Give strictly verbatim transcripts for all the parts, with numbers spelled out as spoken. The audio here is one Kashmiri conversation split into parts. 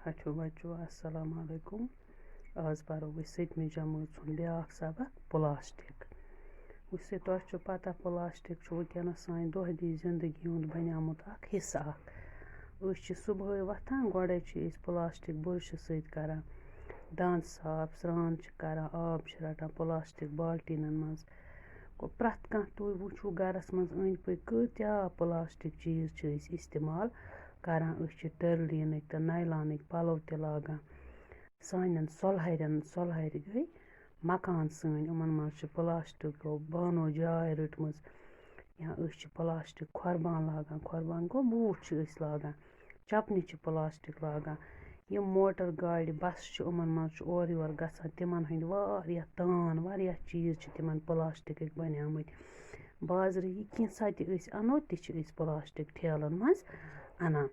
اچھو بچو، السلام علیکم۔ آز پرو أسۍ سٔتمہِ جمٲژ ہُنٛد بیٛاکھ سبق، پلاسٹک۔ وٕچھ سا، تۄہہِ چھو پتہ، پلاسٹک چھُ وٕنکیٚنَس سانہِ دۄہ دِش زندگی ہُنٛد بنیومُت اکھ حصہٕ اکھ۔ أسۍ چھِ صُبحٲے وۄتھان، گۄڈَے چھِ أسۍ پلاسٹک بُرشہٕ سۭتۍ کران داند صاف، سرٛان چھِ کران، آب چھِ رٹان پلاسٹک بالٹیٖنَن منٛز۔ گوٚو، پرٛٮ۪تھ کانٛہہ، تُہۍ وٕچھِو گرَس منٛز أنٛدۍ پٔکۍ کۭتیٛاہ پلاسٹک چیٖز چھِ أسۍ استعمال کران۔ أسۍ چھِ ٹٔرلیٖنٕکۍ تہٕ نایلانٕکۍ پَلو تہِ لاگان۔ سانٮ۪ن سۄلہَرٮ۪ن، سۄلہَرِ گٔے مکان سٲنۍ، یِمَن منٛز چھِ پلاسٹکو بانو جاے رٔٹمٕژ، یا أسۍ چھِ پلاسٹک کھۄربان لاگان، کھۄربان گوٚو بوٗٹھ چھِ أسۍ لاگان، چَپنہِ چھِ پلاسٹک لاگان۔ یِم موٹر گاڑِ، بسہٕ چھِ، یِمَن منٛز چھُ اورٕ یورٕ گژھان، تِمَن ہٕنٛدۍ واریاہ تان، واریاہ چیٖز چھِ تِمَن پلاسٹکٕکۍ بنیمٕتۍ۔ بازرٕ یہِ کینٛژھا تہِ أسۍ اَنو، تہِ چھِ أسۍ پلاسٹک ٹھیلَن منٛز اَنان۔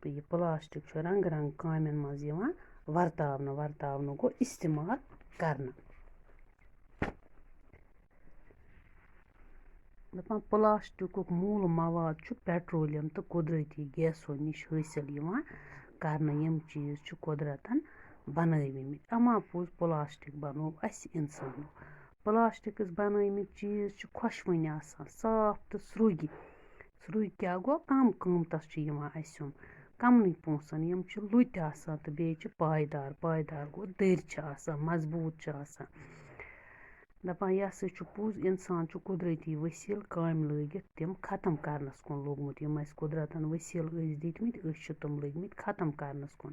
تہٕ یہِ پلاسٹک چھُ رنٛگہٕ رنٛگہٕ کامٮ۪ن منٛز یِوان ورتاونہٕ، ورتاونہٕ گوٚو استعمال کرنہٕ۔ دَپان، پلاسٹکُک موٗل مواد چھُ پیٹرولیم تہٕ قۄدرٔتی گیسو نِش حٲصِل یِوان کرنہٕ۔ یِم چیٖز چھِ قۄدرتن بنٲومٕتۍ۔ اما پوٚز، پلاسٹک بنوو اَسہِ اِنسانو۔ پلاسٹکس بنٲومٕتۍ چیٖز چھِ خۄشوٕنۍ آسان، صاف تہٕ سرٛوگۍ۔ سرٛوگۍ کیٛاہ گوٚو؟ کم قۭمتس چھِ یِوان اَسہِ یِم، کمنٕے پونٛسن۔ یِم چھِ لُتۍ آسان تہٕ بیٚیہِ چھِ پایدار۔ پایدار گوٚو، دٔرۍ چھِ آسان، مضبوٗط چھِ آسان۔ دَپان، یہِ ہسا چھُ پوٚز، اِنسان چھُ قۄدرٔتی ؤسیٖلہٕ کامہِ لٲگِتھ تِم ختم کرنَس کُن لوٚگمُت۔ یِم اَسہِ قۄدرَتَن ؤسیٖلہٕ ٲسۍ دِتمٕتۍ، أسۍ چھِ تِم لٔگمٕتۍ ختم کرنَس کُن۔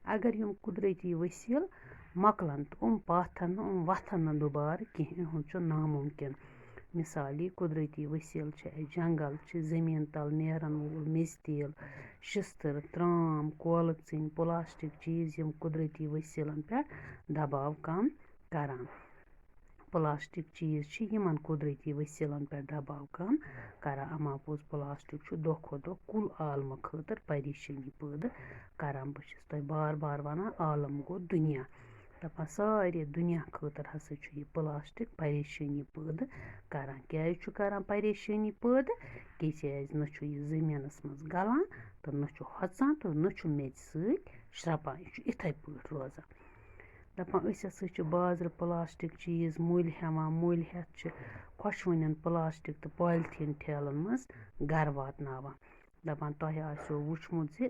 اگر یِم قۄدرٔتی ؤسیٖلہٕ مۄکلَن تہٕ یِم پاتھَن نہٕ، یِم وۄتھَن نہٕ دُبارٕ کینٛہہ، یِہُنٛد چھُ نامُمکِن۔ مثالی، قۄدرٔتی ؤسیٖلہٕ چھِ اَسہِ جنگل، چھِ زٔمیٖن تَل نیرَن وول میٚژِ تیٖل، شِستٕر، ترٛام، کولہٕ ژِنۍ، پلاسٹک چیٖز، یِم قۄدرٔتی ؤسیٖلَن پٮ۪ٹھ دباو کم کران۔ پلاسٹک چیٖز چھِ یِمن قۄدرٔتی ؤسیٖلن پٮ۪ٹھ دباو کم کران۔ اما پوٚز، پلاسٹک چھُ دۄہ کھۄتہٕ دۄہ کُل عالمہٕ خٲطرٕ پریشٲنی پٲدٕ کران۔ بہٕ چھَس تۄہہِ بار بار وَنان، عالم گوٚو دُنیا۔ دَپان، سارے دُنیا خٲطرٕ ہسا چھُ یہِ پلاسٹک پریشٲنی پٲدٕ کران۔ کیازِ چھُ کران پریشٲنی پٲدٕ؟ کیازِ نہ چھُ یہِ زٔمیٖنَس منٛز گلان تہٕ نہ چھُ ہۄژان تہٕ نہ چھُ میٚژِ سۭتۍ شرٛپان۔ یہِ چھُ یِتھَے پٲٹھۍ روزان۔ دَپان، أسۍ ہسا چھِ بازرٕ پلاسٹک چیٖز مٔلۍ ہٮ۪وان، مٔلۍ ہٮ۪تھ چھِ خۄشوٕنٮ۪ن پلاسٹک تہٕ پالیٖتھیٖن ٹھیلَن منٛز گَرٕ واتناوان۔ دَپان، تۄہہِ آسیو وٕچھمُت زِ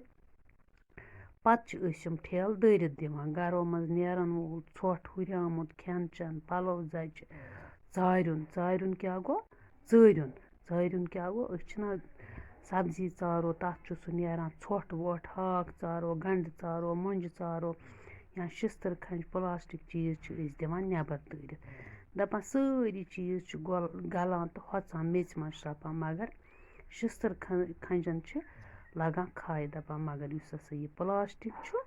پَتہٕ چھِ أسۍ یِم ٹھیلہٕ دٲرِتھ دِوان۔ گَرو منٛز نیرَن وول ژھۄٹھ، ہُریومُت کھٮ۪ن چٮ۪ن، پَلو زَچہِ، ژاریُن۔ ژاریُن کیٛاہ گوٚو؟ ژٲریُن۔ ژٲریُن کیٛاہ گوٚو؟ أسۍ چھِنہ سبزی ژارو، تَتھ چھُ سُہ نیران ژھۄٹھ وۄٹھ، ہاکھ ژارو، گنٛڈٕ ژارو، مۄنٛجہِ ژارو، یا شِستٕر کھنٛج، پلاسٹک چیٖز چھِ أسۍ دِوان نٮ۪بر دٲرِتھ۔ دَپان، سٲری چیٖز چھِ گۄل-، گلان تہٕ ہۄژان، میٚژِ منٛز شرٛپان، مگر شِستٕر کھن-، کھنٛجن چھِ لگان کھے۔ دَپان، مگر یُس ہسا یہِ پلاسٹک چھُ،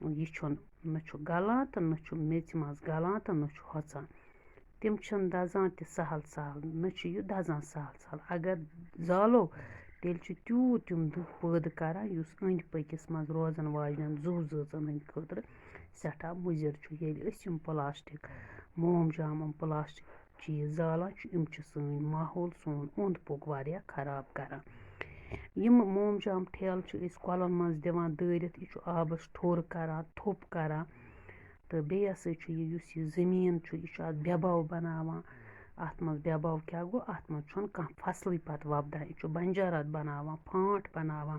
یہِ چھُنہٕ، نہ چھُ گلان تہٕ نہ چھُ میٚژِ منٛز گلان تہٕ نہ چھُ ہۄژان۔ تِم چھِنہٕ دَزان تہِ سَہَل سَہَل، نہ چھُ یہِ دَزان سَہَل سَہَل۔ اگر زالو، تیٚلہِ چھُ تیوٗت یِم دٕہ پٲدٕ کَران، یُس أنٛدۍ پٔکِس منٛز روزَن واجنٮ۪ن زُو زٲژَن ہٕنٛدِ خٲطرٕ سٮ۪ٹھاہ مُضِر چھُ۔ ییٚلہِ أسۍ یِم پلاسٹک، موم جام، یِم پلاسٹک چیٖز زالان چھِ، یِم چھِ سٲنۍ ماحول، سون اوٚنٛد پوٚک واریاہ خراب کَران۔ یِم موم جام ٹھیلہٕ چھِ أسۍ کۄلَن منٛز دِوان دٲرِتھ، یہِ چھُ آبَس ٹھوٚر کَران، تھوٚپ کَران۔ تہٕ بیٚیہِ ہسا چھُ یہِ، یُس یہِ زٔمیٖن چھُ، یہِ چھُ اَتھ بے باو بَناوان۔ اَتھ منٛز بے باو کیٛاہ گوٚو؟ اَتھ منٛز چھُنہٕ کانٛہہ فصلٕے پَتہٕ وۄپدان۔ یہِ چھُ بنجارات بَناوان، پھانٛٹ بَناوان۔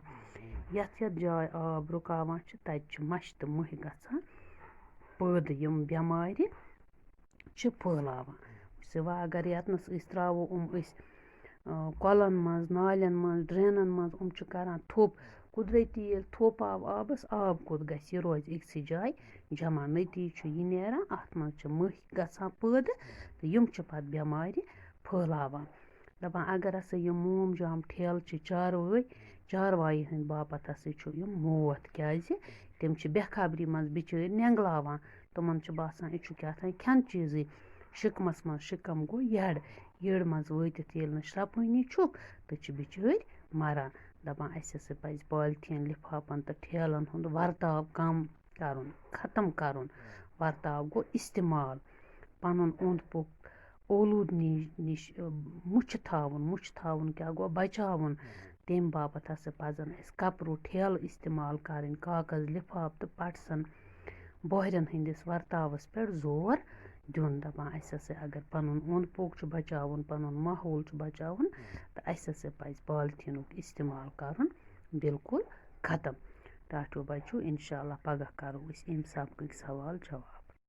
یَتھ یَتھ جایہِ آب رُکاوان چھِ، تَتہِ چھِ مَچھِ تہٕ مٔہۍ گژھان پٲدٕ، یِم بٮ۪مارِ چھِ پھٲلاوان۔ وٕچھ سا، وۄنۍ اگر یَتنَس أسۍ ترٛاوو یِم أسۍ، آ، کۄلَن منٛز، نالٮ۪ن منٛز، ڈرٛینَن منٛز، یِم چھِ کَران تھوٚپ۔ قۄدرٔتی ییٚلہِ تھوٚپ آو آبَس، آب کوٚت گژھِ؟ یہِ روزِ أکسٕے جایہِ جمع۔ نٔتیٖجہٕ چھُ یہِ نیران، اَتھ منٛز چھِ مٔہۍ گژھان پٲدٕ تہٕ یِم چھِ پَتہٕ بٮ۪مارِ پھٲلاوان۔ دَپان، اگر ہسا یِم موم جام ٹھیلہٕ چھِ چاروٲے، چاروایہِ ہٕنٛدِ باپَتھ ہسا چھُ یِم موت، کیٛازِ تِم چھِ بے خبری منٛز بِچٲرۍ نٮ۪نٛگلاوان۔ تِمَن چھُ باسان، یہِ چھُ کیٛاہ تام کھٮ۪نہٕ چیٖزٕے۔ شِکمَس منٛز، شِکَم گوٚو یَڈ، یٔڈ منٛز وٲتِتھ ییٚلہِ نہٕ شرٛپٲنی چھُکھ، تہٕ چھِ بِچٲرۍ مَران۔ دَپان، اَسہِ ہسا پَزِ پالتھیٖن لِفافَن تہٕ ٹھیلَن ہُنٛد ورتاو کَم کَرُن، ختم کَرُن۔ ورتاو گوٚو استعمال۔ پَنُن اوٚنٛد پوٚک اولوٗدنی نِش، اَ، مُچھِ تھاوُن۔ مُچھِ تھاوُن کیٛاہ گوٚو؟ بَچاوُن۔ تَمہِ باپَتھ ہسا پَزَن اَسہِ کَپرُک ٹھیلہٕ استعمال کَرٕنۍ، کاغذ لِفاف تہٕ پَٹسَن بۄہرٮ۪ن ہٕنٛدِس ورتاوَس پٮ۪ٹھ زور دیُن۔ دَپان اَسہِ ہسا اگر پَنُن اوٚنٛد پوٚک چھُ بَچاوُن، پَنُن ماحول چھُ بَچاوُن، تہٕ اَسہِ ہسا پَزِ پالیٖتھیٖنُک استعمال کَرُن بِلکُل ختم۔ ٹاٹھیو بَچو، اِنشاء اللہ پَگاہ کَرو أسۍ اَمہِ سبقٕکۍ سوال جواب۔